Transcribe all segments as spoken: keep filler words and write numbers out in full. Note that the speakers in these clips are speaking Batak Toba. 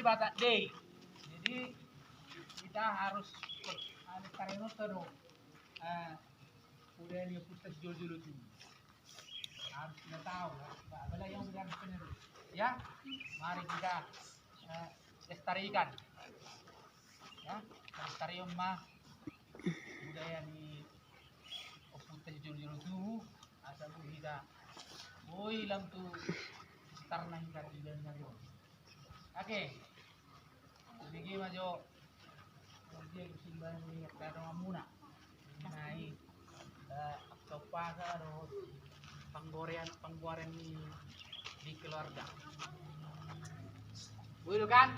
Batak Day. Jadi kita harus, harus karena itu, eh, udah ini kita jolo-jolo dulu. Harus kita tahu ya. Apalagi yang udah penerus. Ya, mari kita, eh, lestarikan. Ya, lestarikan ma budaya ni ompunta jolo-jolo tubu, asa boi hita, boi lang tu tarna hita di dalam negeri. Oke. Jadi gimana jo? Dia kesimbangan ni kata muna. Nah, i, eh, coba ka do panggorean, panggorean ni di keluarga. Begitu kan?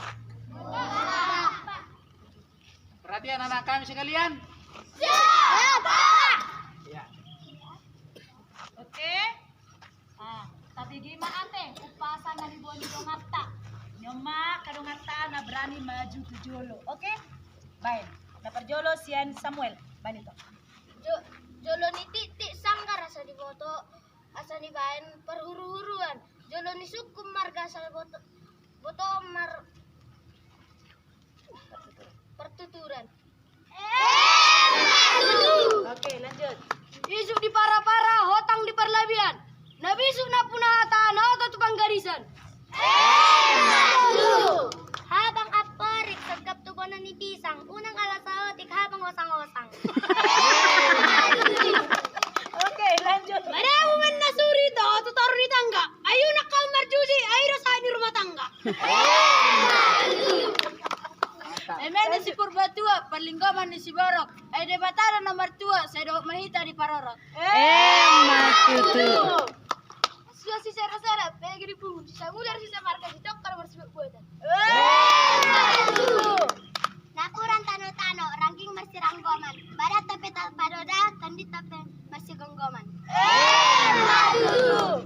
Perhatian anak kami sekalian. Siap, Pak. Ya. Oke. Ah, tapi gimana ate, umpasa na diboan ni dongarta. Ni on ma angka dongarta na berani maju tu jolo. Oke? Baen. Na parjolo sian Samuel. Baen ito. Jo-, jolo ni tiktik sanggar asa diboto, asa dibaen parhuru-huruan. Jolo ni sungkun marga asa boto, boto mar-, partuturan. Oke, lanjut. Isuk di para-para, hotang di parlabian. Na bisuk nampuna hata, na oto tu panggarisan. Habang amporik, sogap tu bona ni pisang, unang ala saotik, habang osang-osang. Oke, lanjut. Manamu ma na suri to, tu toru ni tangga. Ayo nak kau marjuji, ayo do sahat ni rumah tangga. Eme ni si Purbatua, parlinggoman ni si Borok. Ai Debata do na martua, sai dohot ma hita diparorot. Emma tutu. Sua sisera-sera, pege di pungun, sisa mudar, sisa marga, si tongkar marsibuat-buatan. Emma tutu. Napuran tano-tano, rangging marsiranggoman. Badan tape tapadoda, tondi tape marsigomgoman. Emma tutu.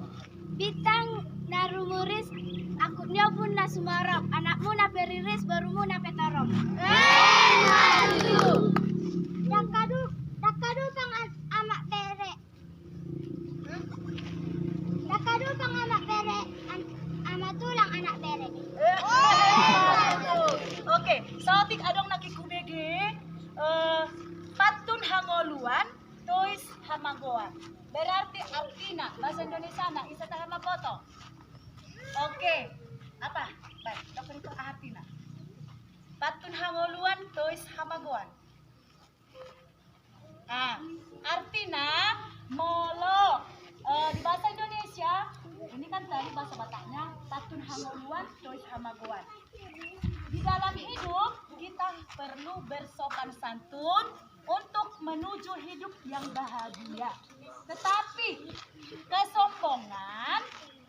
Bintang na rumuris, angkup ni ombun na sumarop, anakmu na pe riris, borumu na pe torop. Emma tutu. Dangka du-, dangka dupang a-, amak bere. Dangka dupang amak bere, an-, ama tulang anak bere. Oke, saotik adong na hubege, eh, pantun hangoluan, tois hamagoan. Berarti artina, bahasa Indonesiana, ise tahe mamboto? Oke. Apa? Baik, dokter itu artina. Pantun hangoluan, tois hamagoan. Ah, artina, molo, eh, di bahasa Indonesia, ini kan tadi bahasa Bataknya, pantun hangoluan, tois hamagoan. Di dalam hidup, kita perlu bersopan santun untuk menuju hidup yang bahagia. Tetapi, kesombongan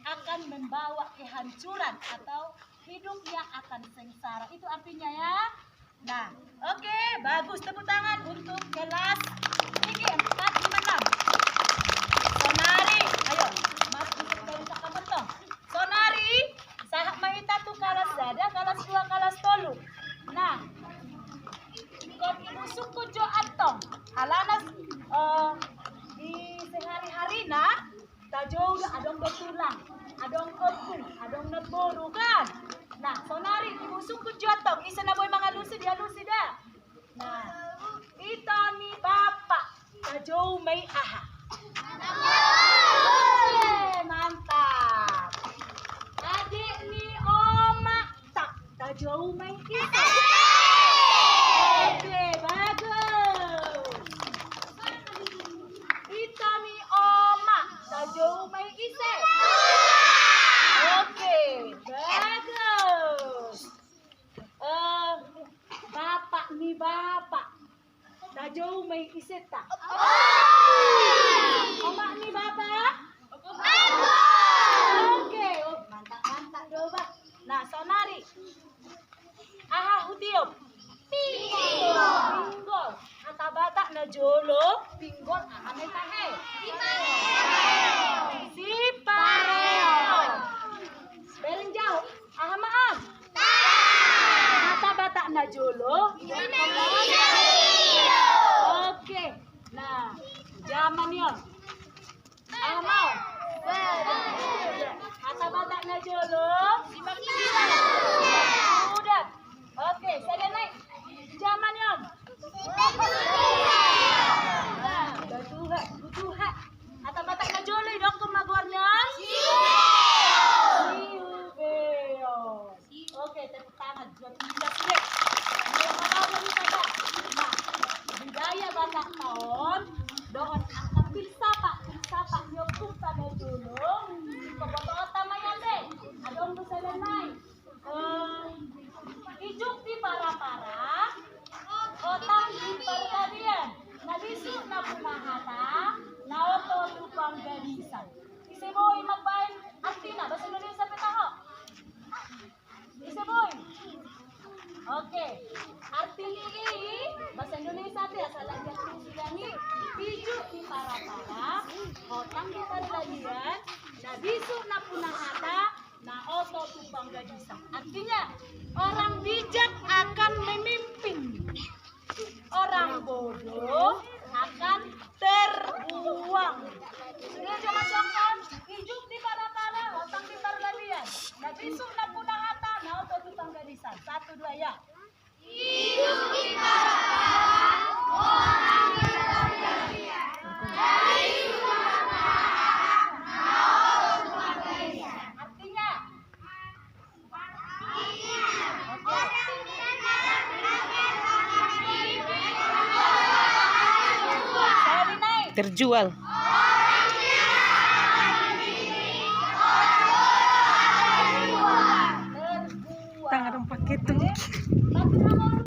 akan membawa kehancuran atau hidupnya akan sengsara. Itu artinya ya. Nah, oke, bagus. Tepuk tangan untuk kelas tinggi empat lima enam. Sonari, ayo, Mas, untuk dari Sakamentong. Sonari, sahat ma hita tu kalas sada, kalas dua, kalas tolu. Nah, ingkon imusungkun jo antong. Alana, eh, di sehari-harina, tajou do adong do tulang, adong ompung, adong namboru kan. Nah, sonari imusungkun jo antong, ise na boi mangalusi, dialusi da. Nah, ito ni bapa, tajou ma i aha? Oke, mantap. Adik ni oma, ta, tajou ma i ise? Oke, bagus. Ito ni oma, tajou ma i ise? Oke, bagus. Eh, bapa ni bapa, tajou ma i ise ta? Oma ni bapa? Oke, oh, mantap, mantap do ba. Nah, sonari. Aha hutiop? Pinggol. Pinggol. Hata Batak na jolo, pinggol aha ma i tahe? Sipareon. Bereng jauk. Aha ma on? Hata Batak na jolo. Oke. Nah, jaman ni on. Aha ma on? Hata Batak na jolo. Tepuk tangan buat Linda Siregar. Nah, budaya Batak on dohot angka filsafat, filsafat ni ompunta na jolo. Ingkon botoonta ma i ate. Adong do sada nai. Eh, ijuk di parapara, hotang di parlalian, na bisuk na punahata, na oto tu panggadisan. Ise boi mambaen artina, bahasa Indonesia pe taho. Ise boi? Oke. Arti ni i, bahasa Indonesia pe, asal lagi aku sudah ni. Ijuk di parapara, hotang di parlalian, na bisuk na punahata, na oto tu panggadisan. Artinya, orang bijak akan memimpin, orang bodoh akan terbuang. Sudah coba contoh, ijuk di parapara, hotang di parlalian, na bisuk na punahata, na oto tu panggadisan. Satu, dua, ya. Artinya, terjual. Tangan pakai tuh.